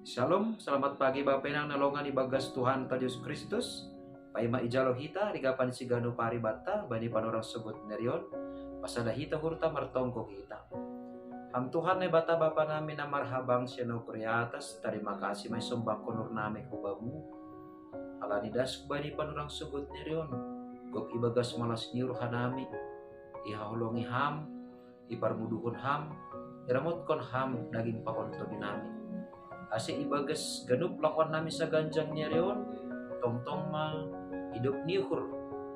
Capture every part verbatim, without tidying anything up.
Shalom, selamat pagi Bapa inang na longan ibagas Tuhan ta Jesus Kristus. Paima ijalo hita rigapan sigano paribata bani panorang sogot nerion. Pasada hita hurta martonggo hita. Ham Tuhan Naibata Bapa nami na marhabang siano kuriatas, tarima kasih mai sombang konur nami kubamu. Alani das bani panorang sogot nerion. Gok ibagas malas niur hanami. Ihaholongi ham, iparmuduhon ham, iramotkon ham daging pakontobi nami. Ase ibagas ganup lakoan nami saganjang ni areon, tongtong ma idop niuhur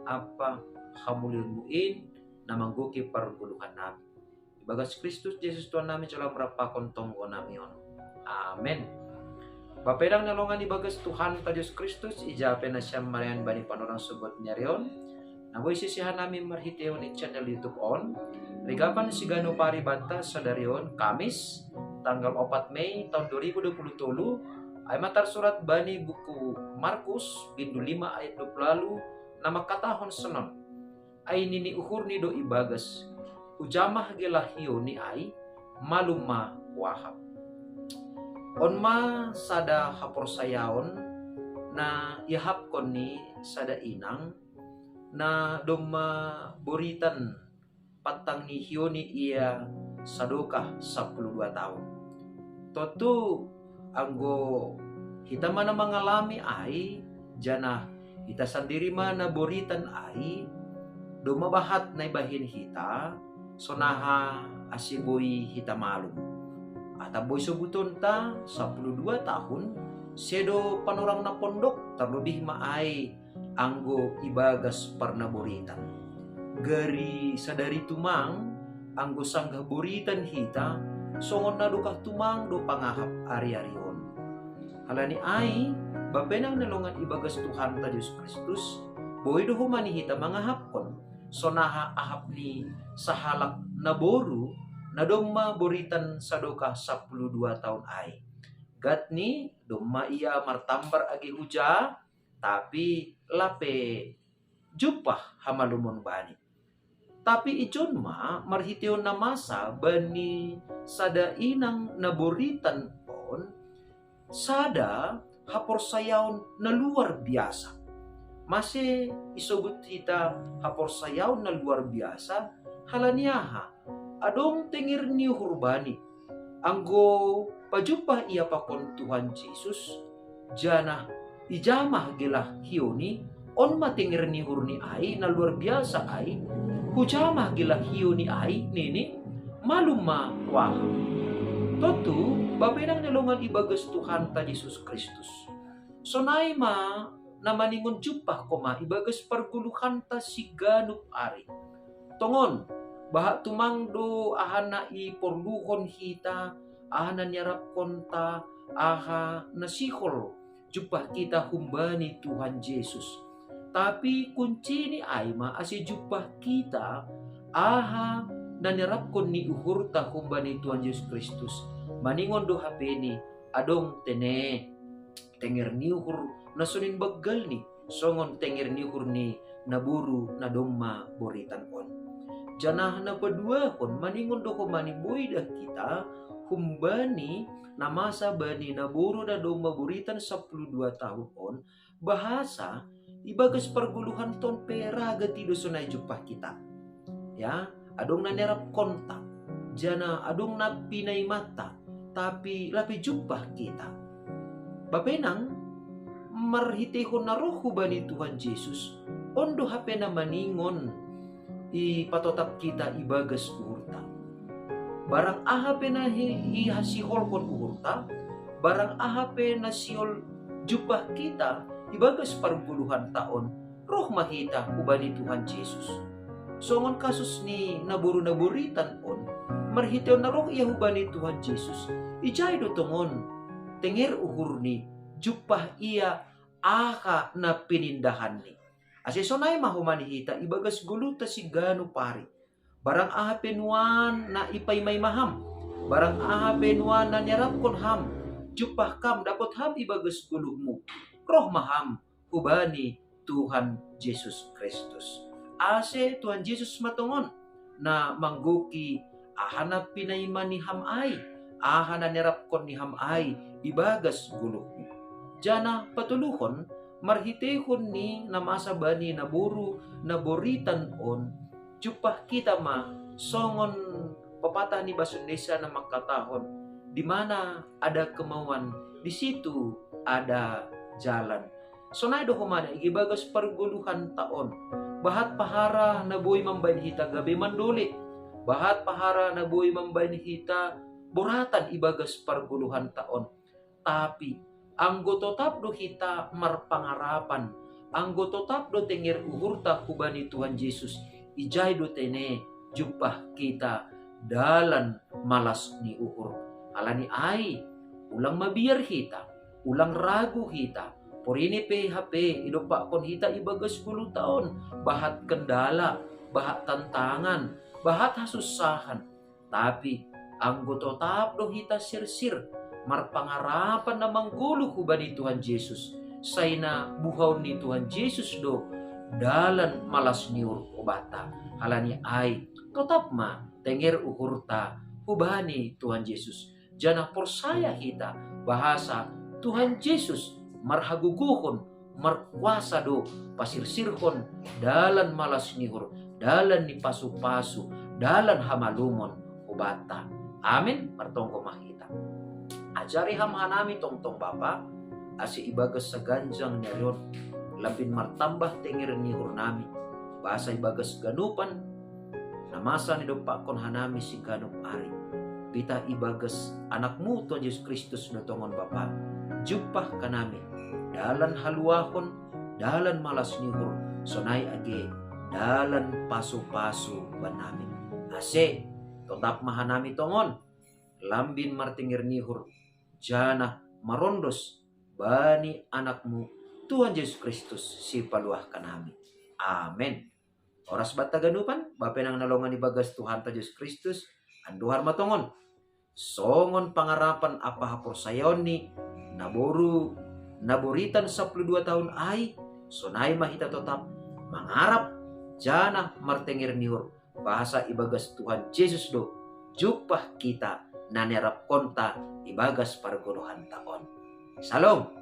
apa hamulion muin na manggoki pargoluhan nami. Ibagas Kristus Jesus Tuhan nami jalam rapakon tonggo nami on. Amen. Bapa inang na longan ibagas Tuhan ta Jesus Kristus, ijape na siam marian bani panorang sogot ni areon, na boi sisihan nami marhiteon i channel YouTube on. Rigapan sigano paribata sadarion Kamis, tanggal opat Mei tahun dua ribu dua puluh tolu. Ai matar surat bani buku Markus bindu lima ayat dua puluh lalu, na makatahon senon. Ai nini uhurni do ibagas, hujamah gelah hioni ai, malum ma wahap. On ma sada haporsayaon na iahapkon ni sada inang, na domma boritan pantang ni hioni ia sadokah sapuluh dua tahun. Tontu anggo hita mana mangalami ai, janah hita sandiri mana boritan ai, domma bahat na ibahen hita, sonaha ase boi hita malum. Atap boi sobutonta sapuluh dua tahun, sedo panorang na pondok, terlebih ma ai anggo ibagas parnaboritan. Gari sadari tumang, anggo sanggah boritan hita, songon na dokah tumang do pangahap ari-ari on. Halani ai, Bapa inang na longan ibagas Tuhan ta Jesus Kristus, boi do homa ni hita mangahapkon, sonaha ahap ni sahalak naboru, na domma boritan sadokah sapuluh dua tahun ai. Gatni, domma ia martambar age huja, tapi lape jumpah hamalumon bani. Tapi ijon ma marhiteon na masa bani sada inang na boritan on, sada haporsayaon na luar biasa. Mase isobut hita haporsayaon na luar biasa, halani aha? Adong tenger ni uhur bani. Anggo pajumpah ia pakon Tuhan Jesus, janah ijamah gelah hioni, on ma tenger ni uhurni ai na luar biasa ai, hujamah gelah hioni ai nini, malum ma wahap. Tontu, Bapa inang na longan ibagas Tuhanta Jesus Kristus. Sonai ma na maningon jumpah koma ibagas pargoluhanta siganup ari. Tongon, bahat tumang do aha na iporluhon hita, aha na niarapkonta, aha na sihol jumpah kita humbani Tuhan Jesus. Tapi kuncini ai ma ase jumpah kita aha na niarapkon ni uhurta humbani Tuhan Jesus Kristus. Maningon do hapeni, adong tene tenger ni uhur na sonin banggalni, songon tenger ni uhur ni naboru na domma boritan on. Janah na paduahon, maningon do homa ni boi dah kita humbani na masa bani naboru na domma boritan sapuluh dua tahun on, bahasa ibagas pargoluhanta on pe raga tido sonai jumpah kita. Ya, adong na niarapkonta, janah adong na pinaimanta, tapi lape jumpah kita. Bapa inang, marhiteihon na roh hubani Tuhan Jesus, on do hape na maningon ipatotap kita ibagas uhurta. Barang aha pe na hi- ihasiholhon uhurta, barang aha pe na sihol jumpah kita ibagas pargoluhanta on, roh ma hita hubani Tuhan Jesus. Songon kasus ni naboru na boritan on, marhiteon na roh ia hubani Tuhan Jesus, ijai do tongon tenger uhurni, jumpah ia aha na pinindahanni. Ase sonai ma homa ni hita ibagas goluhta siganup ari. Barang aha pe nuan na ipaimaima ham, barang aha pe nuan na niarapkon ham, jumpah kam, dapot ham ibagas goluhmu, roh ma ham hubani Tuhan Jesus Kristus. Ase Tuhan Jesus ma tongon na manggoki aha na pinaima ni ham ai, aha na nerapkon ni ham ai ibagas goluhmu. Janah patoluhon, marhiteihon ni na masa bani naboru naboritan on, jumpah hita ma songon papatah ni bahasa Indonesia na mangkatahon, di mana ada kemauan, di situ ada jalan. Sonai do homa na ibagas pargoluhanta on. Bahat pahara na boi mambahen hita gabe mandole. Bahat pahara na boi mambahen hita boratan ibagas pargoluhanta on. Tapi anggo totap do hita marpangarapan, anggo totap do tenger uhurta hubani Tuhan Jesus, ijai do tene jumpah hita dalan malas ni uhur. Alani ai, ulang mabiar hita, ulang ragu hita. Porini pe hape idompakkon hita ibagas goluhta on, bahat kendala, bahat tantangan, bahat hasussahan. Tapi anggo totap do hita sirsir, marpangarapan na manggoluh hubani Tuhan Jesus, sai na buhaon ni Tuhan Jesus do dalan malas ni uhur hubanta. Alani ai, totap ma tenger uhurta hubani Tuhan Jesus. Janah porsaya hita bahasa Tuhan Jesus marhagogohon, markuasa do pasirsirhon dalan malas ni uhur, dalan ni pasu-pasu, dalan hamalumon hubanta. Amin. Martonggo ma hita. Ajari ham hanami tongtong Bapa, ase ibagas saganjang ni ari on lambin martambah tenger ni uhurnami, bahasa ibagas ganupan na masa nidompakkon hanami siganup ari. Pitah ibagas Anakmu Tuhan Jesus Kristus do tongon Bapa, jumpah hanami dalan haluahon, dalan malas ni uhur, sonai age dalan pasu-pasu bannami. Ase totap ma hanami tongon lambin martenger ni uhur, janah marondos bani Anakmu Tuhan Jesus Kristus sipaluah hanami. Amen. Horas banta ganupan, bapenang na longan ibagas Tuhanta Jesus Kristus, andohar ma tongon. Songon pangarapan ampa haporsayaon ni naboru naboritan sapuluh dua tahun ai, sonai ma hita totap mangarap, janah martenger ni uhur, bahasa ibagas Tuhan Jesus do jumpah hita na nerapkonta ibagas pargoluhanta on. Salom.